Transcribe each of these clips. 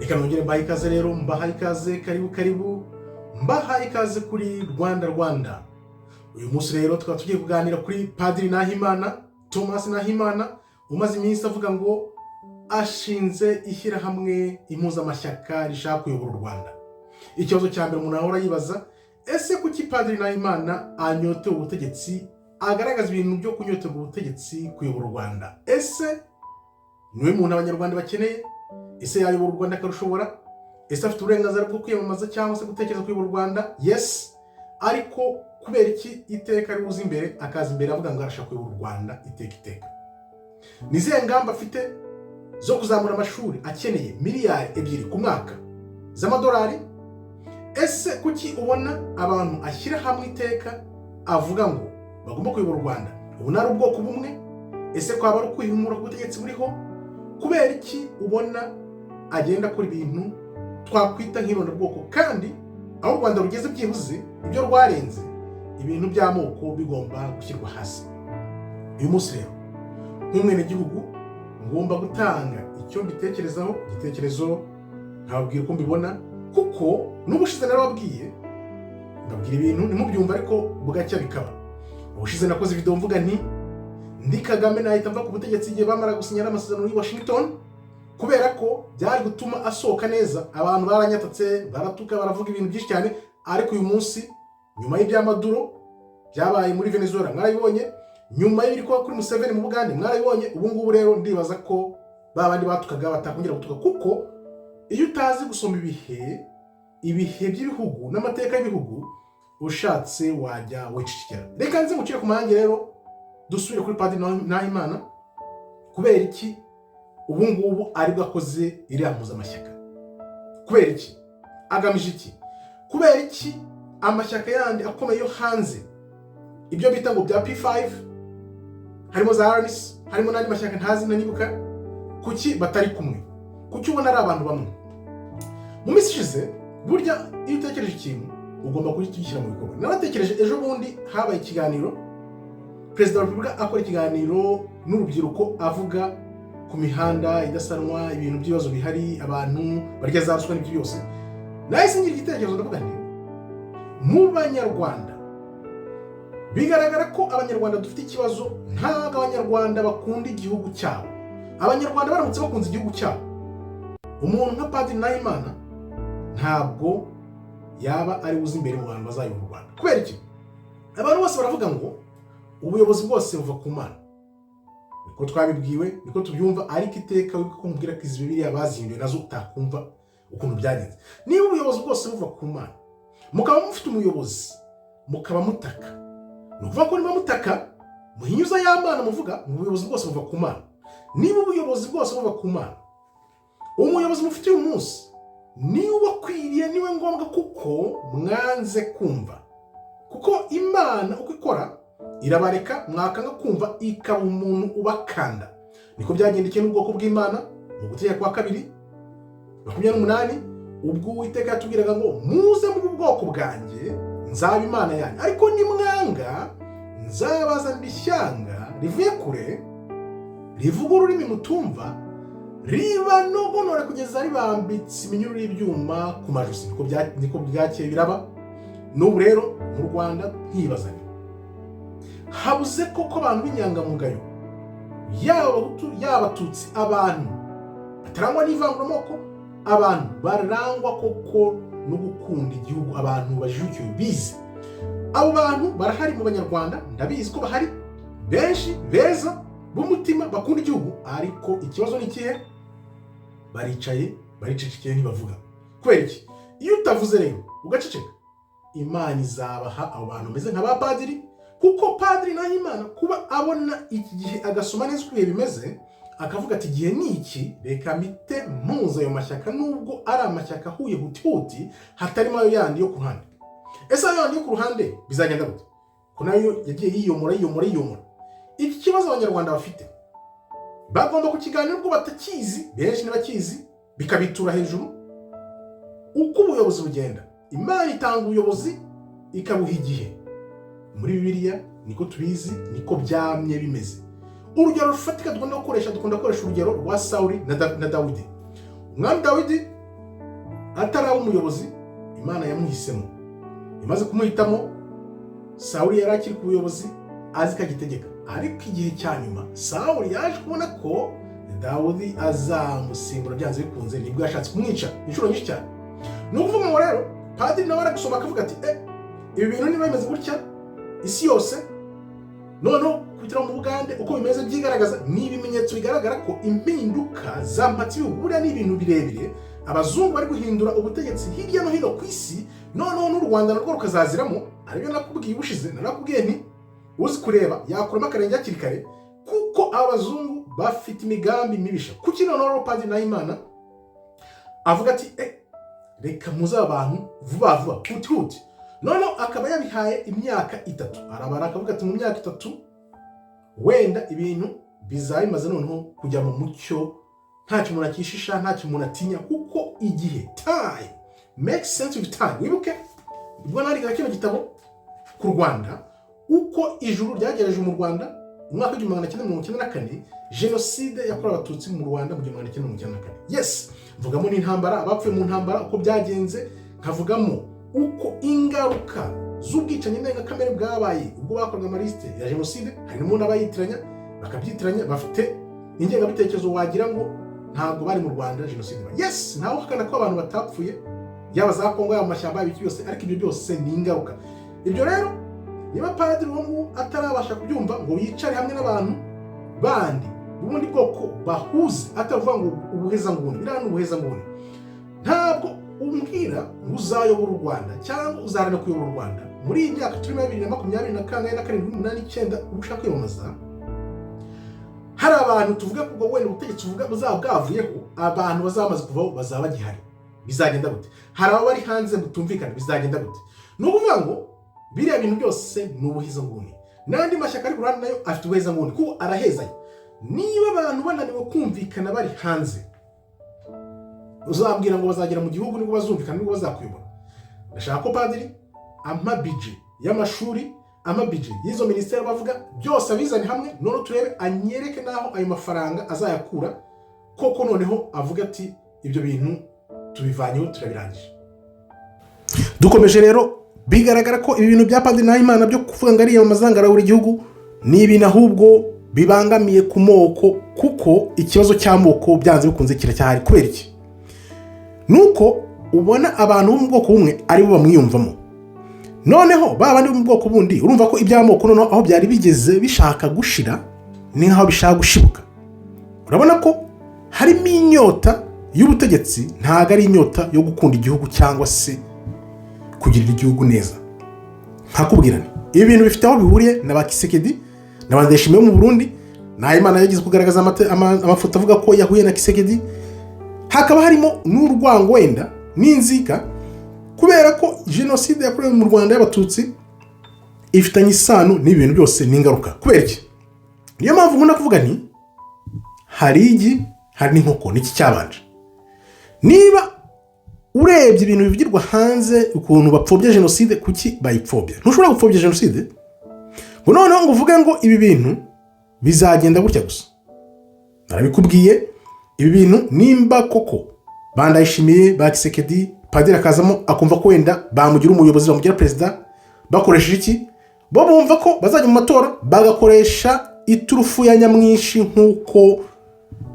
Reka nongere mbaha ikaze rero, mbaha ikaze, karibu karibu, mbaha ikaze kuri Rwanda Rwanda. Uyu munsi rero tukaba tugiye kuganira kuri Padiri Nahimana, Thomas Nahimana, umaze iminsi avuga ngo ashinze ishyirahamwe impuzamashyaka rishaka kuyobora u Rwanda. Ikibazo cya mbere umuntu ahora yibaza: ese kuki Padiri Nahimana anyotewe ubutegetsi, agaragaza ibintu byo kunyoterwa ubutegetsi, kuyobora u Rwanda? Ese niwe muntu Abanyarwanda bakeneye? Ese yayobora u Rwanda akarushobora? Ese afite uburenganzira bwo kwiyamamaza cyangwa se gutekereza kuyobora u Rwanda? Yes, ariko kubera iki iteka ari buze imbere, akaza imbere avuga ngo arashaka kuyobora u Rwanda iteka iteka? Ni izihe ngamba afite zo kuzamura amashuri akeneye miliyari 2 ku mwaka z'amadolari? Ese kuki ubona abantu ashyira hamwe iteka avuga ngo bagomba kuyobora u Rwanda, ubona ari ubwoko bumwe? Ese kwaba ari ukwihimura ku butegetsi buriho? Kubera iki ubona agenda akora ibintu twakwita nk'irondabwoko, kandi aho u Rwanda rugeze byibuze ibyo rwarenze, ibintu by'amoko bigomba gushyirwa hasi? Uyu munsi rero nk'umwenegihugu ngomba gutanga icyo mbitekerezaho, igitekerezo nkababwira uko mbibona, kuko n'ubushize narababwiye, mbabwira ibintu ntimubyumve, ariko bugacya bikaba. Ubushize nakoze video mvuga nti: "Ndi Kagame nahita mva ku butegetsi igihe bamara gusinya amasezerano y'i Washington, kubera ko byari gutuma asohoka neza." Abantu baranyatatse, baratuka, baravuga ibintu byinshi cyane. Ariko uyu munsi, nyuma y'ibya Maduro byabaye muri Venezuela mwarabibonye, nyuma y'ibiri kuba kuri Museveni mu Bugande mwarabibonye, ubu ngubu rero ndibaza ko ba bandi batukaga batakongera gutuka, kuko iyo utazi gusoma ibihe, ibihe by'ibihugu n'amateka y'ibihugu, ushatse wajya wicecekera. Reka nze ngucire ku mayange rero, dusubire kuri Padiri Nahimana. Kubera iki ubu ngubu aribwo akoze iriya mpuzamashyaka? Kubera iki? Agamije iki? Kubera iki amashyaka yandi akomeye yo hanze, ibyo bita ngo bya P5, harimo za RNC, harimo n'andi mashyaka ntazi nanibuka, kuki batari kumwe? Kuki ubona ari abantu bamwe? Mu minsi ishize, burya iyo utekereje ikintu ugomba kugishyira mu bikorwa. Naratekereje, ejo bundi habaye ikiganiro, Perezida wa Repubulika akora ikiganiro n'urubyiruko, avuga ku mihanda idasanwa, ibintu by'ibibazo bihari, abantu barya za ruswa n'ibyo byose. Nahise ngira igitekerezo, ndavuga nti: "Mu Banyarwanda bigaragara ko Abanyarwanda dufite ikibazo. Ntabwo Abanyarwanda bakunda igihugu cyabo. Abanyarwanda baramutse bakunze igihugu cyabo, umuntu nka Padiri Nahimana ntabwo yaba ari buze imbere mu bantu bazayobora u Rwanda." Kubera iki? Abantu bose baravuga ngo ubuyobozi bwose buva ku Mana, niko twabibwiwe, niko tubyumva. Ariko iteka wibuke ko mubwira ko izi Bibiliya bazihinduye nazo utakumva ukuntu byagenze. Niba ubuyobozi bwose buva ku Mana, mukaba mufite umuyobozi, mukaba mutaka, ni ukuvuga ko niba mutaka muhinyuza ya Mana muvuga ngo ubuyobozi bwose buva ku Mana. Niba ubuyobozi bwose buva ku Mana, umuyobozi mufite uyu munsi niwe ubakwiriye, niwe ngombwa, kuko mwanze kumva. Kuko Imana uko ikora, irabareka, mwakanga kumva ikaba umuntu ubakanda. Niko byagendekeye n'ubwoko bw'Imana mu Gutegeka kwa Kabiri 28, ubwo Uwiteka yatubwiraga ngo: "Muze mu bwoko bwanjye, nzaba Imana yanyu, ariko nimwanga nzabazanira ishyanga rivuye kure, rivuga ururimi mutumva, ribanogonore kugeza ribambitse iminyururu y'ibyuma ku majosi." Niko bwakeye biraba. N'ubu rero mu Rwanda ntibazane, habuze koko abantu b'inyangamugayo, yaba Abahutu, yaba Abatutsi, abantu batarangwa n'ivanguramoko, abantu barangwa koko no gukunda igihugu, abantu bajijukiwe, bize. Abo bantu barahari mu Banyarwanda, ndabizi ko bahari benshi beza b'umutima bakunda igihugu. Ariko ikibazo ni ikihe? Baricaye, baricecekeye, ntibavuga. Kubera iki? Iyo utavuze rero ugaceceka, Imana izabaha abo bantu bameze nka ba padiri. Kuko Padiri Nahimana kuba abona iki gihe, agasoma neza uko ibihe bimeze, akavuga ati: "Igihe ni iki, reka mpite mpuza ayo mashyaka," nubwo ari amashyaka ahuye huti huti, hatarimo ayo yandi yo ku ruhande. Ese ayo yandi yo ku ruhande bizagenda gute, ko nayo yagiye yiyomora, yiyomora, yiyomora? Iki kibazo Abanyarwanda bafite bagomba kukiganira, ubwo batakizi, benshi ntibakizi, bikabitura hejuru. Uko ubuyobozi bugenda, Imana itanga ubuyobozi ikabuha igihe. Muri Bibiliya niko tubizi, niko byamye bimeze. Urugero rufatika dukunda gukoresha, dukunda gukoresha urugero rwa Sawuli na Dawidi, umwami Dawidi. Ataraba umuyobozi, Imana yamuhisemo. Imaze kumuhitamo, Sawuli yari akiri ku buyobozi, azi ko agitegeka. Ariko igihe cya nyuma Sawuli yaje kubona ko Dawudi azamusimbura byanze bikunze, nibwo yashatse kumwica inshuro nyinshi cyane. Ni ukuvuga ngo rero padiri nawe aragusoma akavuga ati: "Ibi bintu niba bimeze gutya, isi yose noneho kugira mu Bugande uko bimeze byigaragaza, ni ibimenyetso bigaragara ko impinduka za mpatsibihugu, buriya ni ibintu birebire, abazungu bari guhindura ubutegetsi hirya no hino ku isi, noneho n'u Rwanda narwo rukazaziramo." Aribyo nakubwiye ubushize, narakubwiye nti uzi kureba yakuramo akarenge hakiri kare, kuko abazungu bafite imigambi mibisha. Kuki noneho rero Padiri Nahimana avuga ati: "Reka muze aba bantu vuba vuba, huti huti"? Noneho akaba yabihaye imyaka 3, arabara akavuga ati mu myaka 3 wenda ibintu bizaba bimaze noneho kujya mu mucyo, ntacyo umuntu akishisha, ntacyo umuntu atinya, kuko igihe, time makes sense with time. Wibuke ubwo nandikaga kino gitabo ku Rwanda, uko ijuru ryagereje mu Rwanda mu mwaka w'1994, jenoside yakorewe Abatutsi mu Rwanda mu 1994. Yes, mvugamo n'intambara, abapfuye mu ntambara uko byagenze, nkavugamo uko ingaruka z'ubwicanyi ndengakamere bwabaye ubwo bakoraga amalisite ya jenoside. Harimo n'abayitiranya, bakabyitiranya, bafite ingengabitekerezo wagira ngo ntabwo bari mu Rwanda jenoside iba. Yes, ntawe uhakana ko abantu batapfuye, yaba za Kongo, yaba mu mashyamba, yaba iki byose, ariko ibyo byose ni ingaruka. Ibyo rero niba padiri uwo nguwo atarabasha kubyumva ngo yicare hamwe n'abantu bandi b'ubundi bwoko bahuze, atavuga ngo ubuhezanguni, biriya ni ubuhezanguni. Ntabwo umbwira ngo uzayobora u Rwanda cyangwa uzaharanira kuyobora u Rwanda muri iyi myaka turimo ya 2020 na kangahe na karindwi, umunani, icyenda, uba ushaka kwiyamamaza, hari abantu tuvuga ko ubwo wenda ubutegetsi uvuga buzaba bwavuyeho, abantu bazaba bamaze kuvaho bazaba bagihari, bizagenda gute? Hari abo bari hanze mutumvikana, bizagenda gute? Ni ukuvuga ngo biriya bintu byose ni ubuhezanguni. N'andi mashyaka ari ku ruhande nayo afite ubuhezanguni, kuko arahezanya. Niba abantu bananiwe kumvikana bari hanze, uzabwira ngo bazagera mu gihugu nibwo bazumvikana, nibwo bazakuyobora? Ndashaka ko padiri ampa budget y'amashuri, ama budget y'izo minisiteri bavuga byose, abizane hamwe, none turebe, anyereke n'aho ayo mafaranga azayakura koko, noneho avuga ati ibyo bintu tubivanyeho, turabirangije. Dukomeje rero, bigaragara ko ibi bintu bya Padiri Nahimana byo kuvuga ngo ariyamamaza, ngo arabura igihugu, ni ibintu ahubwo bibangamiye ku moko, kuko ikibazo cy'amoko byanze bikunze kiracyahari. Kubera iki? Ni uko ubona abantu bo mu bwoko bumwe aribo bamwiyumvamo, noneho ba bandi bo mu bwoko bundi, urumva ko iby'amoko noneho aho byari bigeze bishaka gushira ni nk'aho bishaka gushibuka. Urabona ko harimo inyota y'ubutegetsi, ntabwo ari inyota yo gukunda igihugu cyangwa se kugirira igihugu neza. Nkakubwira nti ibi bintu bifite aho bihuriye na ba Tshisekedi na ba Ndayishimiye bo mu Burundi. Nahimana yagize kugaragaza amafoto avuga ko yahuye na Tshisekedi, hakaba harimo n'urwango wenda n'inzika, kubera ko jenoside yakorewe mu Rwanda y'Abatutsi ifitanye isano n'ibi bintu byose n'ingaruka. Kubera iki? Niyo mpamvu nkunda kuvuga nti hari igi, hari n'inkoko, niki cyabanje? Niba urebye ibintu bivugirwa hanze, ukuntu bapfobya jenoside, kuki bayipfobya? Ntushobora gupfobya jenoside ngo noneho ngo uvuge ngo ibi bintu bizagenda gutya gusa. Narabikubwiye, ibi bintu nimba koko bandayishimiye ba Tshisekedi, padiri akazamo akumva ko wenda bamugira umuyobozi, bamugira perezida, bakoresheje iki? Bo bumva ko bazajya mu matora bagakoresha iturufu ya nyamwinshi, nk'uko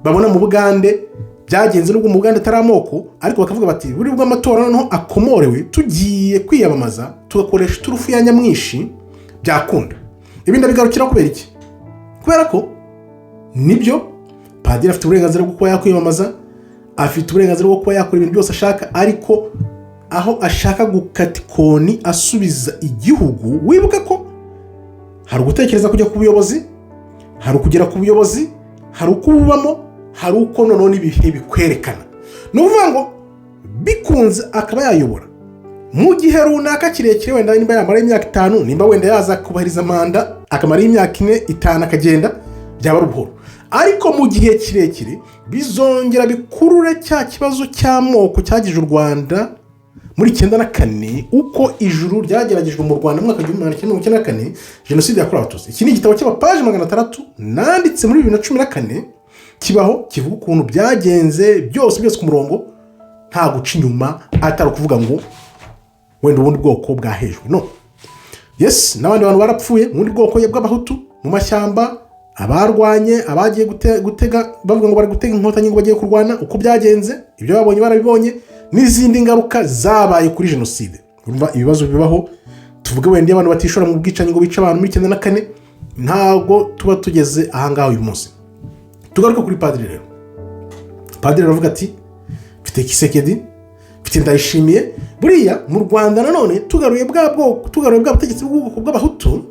babona mu Bugande byagenze, nubwo mu Bugande atari amoko, ariko bakavuga bati buri bwo amatora noneho akomorewe, tugiye kwiyamamaza tugakoresha iturufu ya nyamwinshi, byakunda. Ibi ndabigarukira kubera iki? Kubera ko nibyo, padiri afite uburenganzira bwo kuba yakwiyamamaza, afite uburenganzira bwo kuba yakora ibintu byose ashaka, ariko aho ashaka gukata ikoni asubiza igihugu, wibuke ko hari ugutekereza kujya ku buyobozi, hari ukugera ku buyobozi, hari uko ububamo, hari uko noneho n'ibihe bikwerekana. Ni ukuvuga ngo bikunze akaba yayobora mu gihe runaka kirekire, wenda nimba yamara imyaka 5, nimba wenda yaza kubahiriza manda akamara imyaka 4, 5 akagenda, byaba ari ubuhoro. Ariko mu gihe kirekire bizongera bikurure cya kibazo cy'amoko cyagije u Rwanda muri 94, uko ijuru ryageragejwe mu Rwanda mu mwaka w'1994, jenoside yakorewe Abatutsi. Iki ni igitabo cy'amapaji 600 nanditse muri 2014, kibaho kivuga ukuntu byagenze byose byose ku murongo. Nta guca inyuma, atari ukuvuga ngo wenda ubundi bwoko bwahejwe. No yes, n'abandi bantu barapfuye mu bundi bwoko bw'Abahutu mu mashyamba, abarwanye, abagiye gutega bavuga ngo bari gutega Inkotanyi, ngo bagiye kurwana. Uko byagenze, ibyo babonye barabibonye, n'izindi ngaruka zabaye kuri jenoside. Urumva ibibazo bibaho. Tuvuge wenda iyo abantu batishora mu bwicanyi ngo bice abantu muri 94, ntabwo tuba tugeze ahangaha uyu munsi. Tugaruke kuri padiri rero. Padiri aravuga ati: "Mfite Tshisekedi, mfite Ndayishimiye." Buriya mu Rwanda nanone tugaruye bwa bwoko, tugaruye bwa butegetsi bw'ubwoko bw'Abahutu,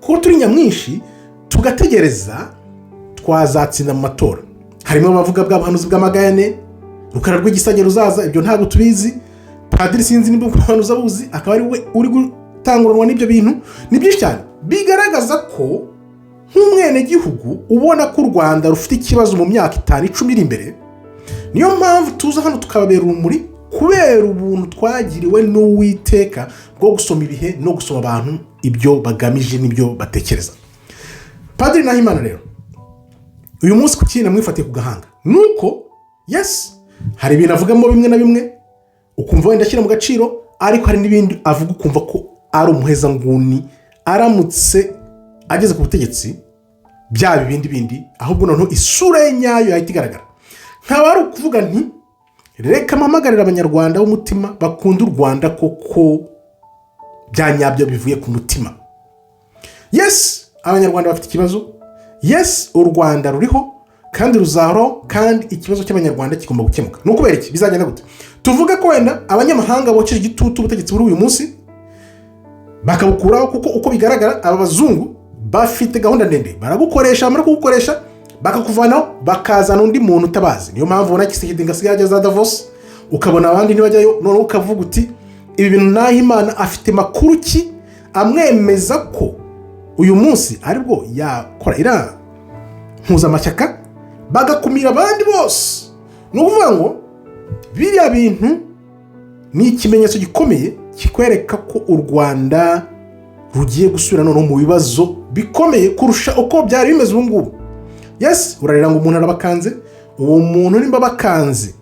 kuko turi nyamwinshi, tugategereza, twazatsinda mu matora. Harimo abavuga bwa buhanuzi bw'amagayane, Rukara rw'igisage ruzaza. Ibyo ntabwo tubizi. Padiri sinzi niba ubuhanuzi abuzi, akaba ari we uri gutanguranwa n'ibyo bintu. Ni byinshi cyane bigaragaza ko nk'umwenegihugu ubona ko u Rwanda rufite ikibazo mu myaka 5, 10 iri imbere. Niyo mpamvu tuza hano tukababera urumuri, kubera ubuntu twagiriwe n'Uwiteka bwo gusoma ibihe no gusoma abantu, ibyo bagamije n'ibyo batekereza. Padiri Nahimana rero uyu munsi, ku kintu namwifatiye ku gahanga ni uko, yes, hari ibintu avugamo bimwe na bimwe ukumva wenda ashyira mu gaciro, ariko hari n'ibindi avuga ukumva ko ari umuhezanguni. Aramutse ageze ku butegetsi, byaba ibindi bindi, ahubwo noneho isura ye nyayo yahita igaragara. Nkaba ari ukuvuga nti: "Reka mpamagarire Abanyarwanda b'umutima, bakunda u Rwanda koko bya nyabyo, bivuye ku mutima." Yes, Abanyarwanda bafite ikibazo. Yes, u Rwanda ruriho kandi ruzahoraho, kandi ikibazo cy'Abanyarwanda kigomba gukemuka. Ni ukubera iki? Bizagenda gute? Tuvuge ko wenda abanyamahanga bokeje igitutu ubutegetsi buri uyu munsi bakabukuraho, kuko uko bigaragara aba bazungu bafite gahunda ndende. Baragukoresha, bamara kugukoresha bakakuvanaho, bakazana undi muntu utabazi. Niyo mpamvu ubona Tshisekedi ngo asigaye ajya za Davos, ukabona abandi ntibajyayo. Noneho ukavuga uti: "Ibi bintu Nahimana afite makuru ki amwemeza ko uyu munsi aribwo yakora iriya mpuzamashyaka, bagakumira abandi bose?" Ni ukuvuga ngo biriya bintu ni ikimenyetso gikomeye kikwereka ko u Rwanda rugiye gusubira noneho mu bibazo bikomeye kurusha uko byari bimeze ubu ngubu. Yes, urarira ngo umuntu arabakanze. Uwo muntu nimba abakanze,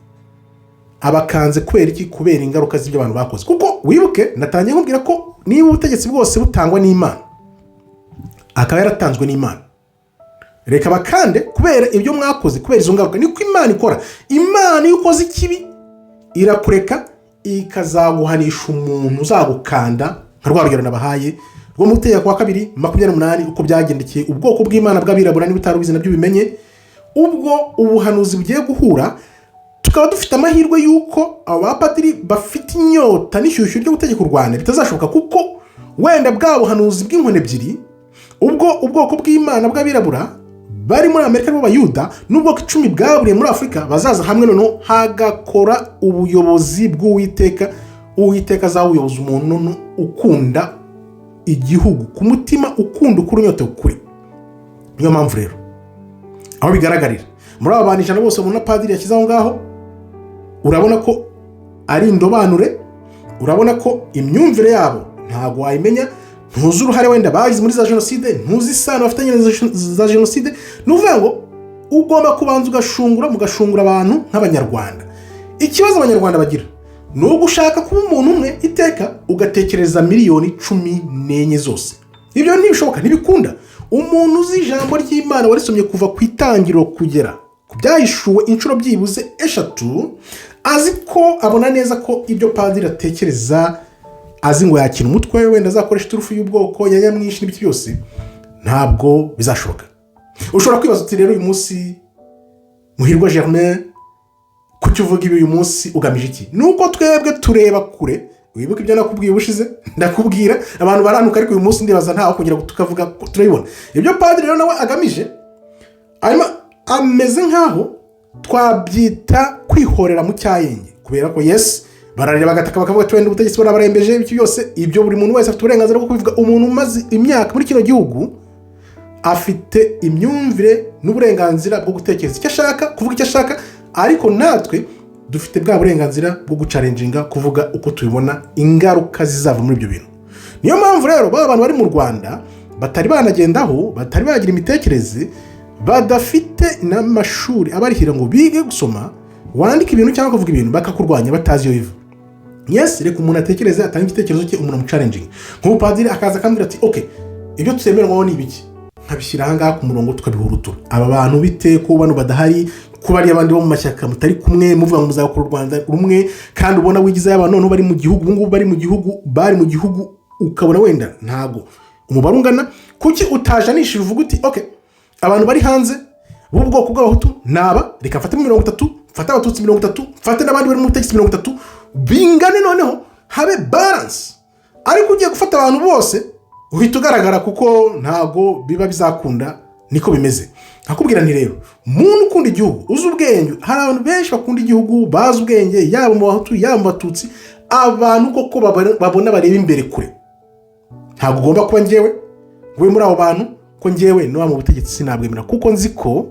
abakanze kubera iki? Kubera ingaruka z'ibyo abantu bakoze. Kuko wibuke natangiye nkubwira ko niba ubutegetsi bwose butangwa n'Imana, akaba yaratanzwe n'Imana, reka bakande kubera ibyo mwakoze, kubera izo ngaruka. Niko Imana ikora. Imana iyo ukoze ikibi irakureka, ikazaguhanisha umuntu uzagukanda, nka rwa rugero nabahaye rwo mu Itegeko wa kabiri 28, uko byagendekeye ubwoko bw'Imana bw'abirabura. Niba utari ubizi, nabyo ubimenye. Ubwo ubuhanuzi bugiye guhura, tukaba dufite amahirwe y'uko abo bapadiri bafite inyota n'ishyushyu ryo gutegeka u Rwanda bitazashoboka, kuko wenda bwa buhanuzi bw'inkoni ebyiri, ubwo ubwoko bw'Imana bw'abirabura bari muri Amerika b'Abayuda n'ubwoko 10 bwaburiye muri Afurika bazaza hamwe, noneho hagakora ubuyobozi bw'Uwiteka. Uwiteka azabuyoboza umuntu ukunda igihugu ku mutima, ukunda ukuri, unyota ukuri. Niyo mpamvu rero aho bigaragarira muri aba bantu 100 bose ubona padiri yashyize aho ngaho, urabona ko ari indobanure, urabona ko imyumvire yabo ntabwo wayimenya, ntuzi uruhare wenda bagize muri za jenoside, ntuzi isano bafitanye na za jenoside. Ni ukuvuga ngo ugomba kubanza ugashungura, mugashungura abantu nk'Abanyarwanda. Ikibazo Abanyarwanda bagira ni ugushaka kuba umuntu umwe iteka, ugatekereza miliyoni 14 zose. Ibyo ntibishoboka, ntibikunda. Umuntu uzi ijambo ry'Imana, warisomye kuva ku itangiriro kugera ku Byahishuwe inshuro byibuze eshatu, azi ko abona neza ko ibyo padiri atekereza, azi ngo yakina umutwe we, wenda azakoresha iturufu y'ubwoko ya nyamwinshi n'ibiki byose, ntabwo bizashoboka. Ushobora kwibaza uti: "Rero uyu munsi, Muhirwa Germain, kuki uvuga ibi uyu munsi? Ugamije iki?" Ni uko twebwe tureba kure. Wibuke ibyo nakubwiye ubushize, ndakubwira abantu baranuka, ariko uyu munsi ndibaza ntawe kongera tukavuga, turabibona. Ibyo padiri rero nawe agamije, arimo ameze nk'aho twabyita kwihorera mu cyayenge, kubera ko yes, bararira, bagataka, bakavuga ati wenda ubutegetsi burabarembeje, ibyo byose. Ibyo buri muntu wese afite uburenganzira bwo kubivuga. Umuntu umaze imyaka muri kino gihugu afite imyumvire n'uburenganzira bwo gutekereza icyo ashaka, kuvuga icyo ashaka, ariko natwe dufite bwa burenganzira bwo guchallenginga, kuvuga uko tubibona, ingaruka zizava muri ibyo bintu. Niyo mpamvu rero ba bantu bari mu Rwanda batari banagendaho, batari bagira imitekerereze, badafite n'amashuri abarihira ngo bige gusoma, Wandika ibintu cyangwa ukavuga ibintu, bakakurwanya batazi iyo biva. Yes, reka umuntu atekereze, atange igitekerezo cye, umuntu amuchallenginga. Nk'ubu padiri akaza akambwira ati: "Ok, ibyo tutemerwaho ni ibiki?" Nkabishyira ahangaha ku murongo, tukabihurutura. Aba bantu bite ko bano badahari, ko bariya abandi bo mu mashyaka mutari kumwe, muvuga ngo muzakora u Rwanda rumwe, kandi ubona wigizeyo abantu noneho bari mu gihugu ubu ngubu, bari mu gihugu, bari mu gihugu, ukabona wenda ntabwo umubare ungana. Kuki utajanishije, uvuga uti: "Ok, abantu bari hanze b'ubwoko bw'Abahutu ni aba, reka mfate 30, mfate Abatutsi 30, mfate n'abandi bari mu butegetsi 30, bingane, noneho habe balance"? Ariko ugiye gufata abantu bose, uhita ugaragara, kuko ntabwo biba bizakunda. Niko bimeze. Nkakubwira nti rero, muntu ukunda igihugu, uzi ubwenge, hari abantu benshi bakunda igihugu, bazi ubwenge, yaba mu Bahutu, yaba mu Batutsi, abantu koko babona, bareba imbere kure. Ntabwo ugomba kuba ngewe ngo muri abo bantu, ko ngewe nuba mu butegetsi sinabwemera, kuko nzi ko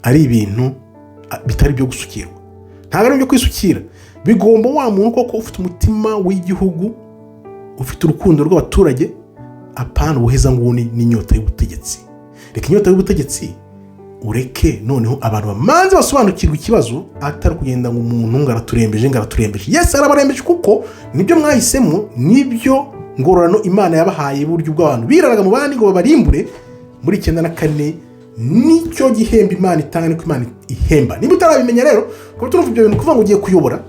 ari ibintu bitari ibyo gusukirwa, ntabwo ari ibyo kwisukira. Bigomba wa muntu koko ufite umutima w'igihugu, ufite urukundo rw'abaturage, apana ubuhezanguni n'inyota y'ubutegetsi. Reka inyota y'ubutegetsi, ureke noneho abantu bamanze basobanukirwa ikibazo, atari kugenda ngo umuntu ngo araturembeje, ngo araturembeje. Yes, arabarembeje, kuko nibyo mwahisemo, nibyo ngororano Imana yabahaye. Iburyo bw'abantu biraraga mu bandi ngo babarimbure muri 94, nicyo gihembo Imana itanga, niko Imana ihemba. Niba utarabimenya rero, kuba turumva ibyo bintu, kuvuga ngo ugiye kuyobora,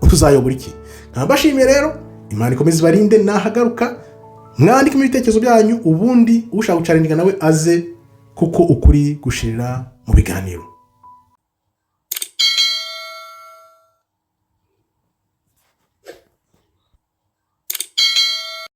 tuzayobora iki? Nkaba mbashimiye rero, Imana ikomeze ibarinde. Nahagaruka, mwandikemo ibitekerezo byanyu, ubundi ushaka guchallenginga nawe aze, kuko ukuri gushirira mu biganiro.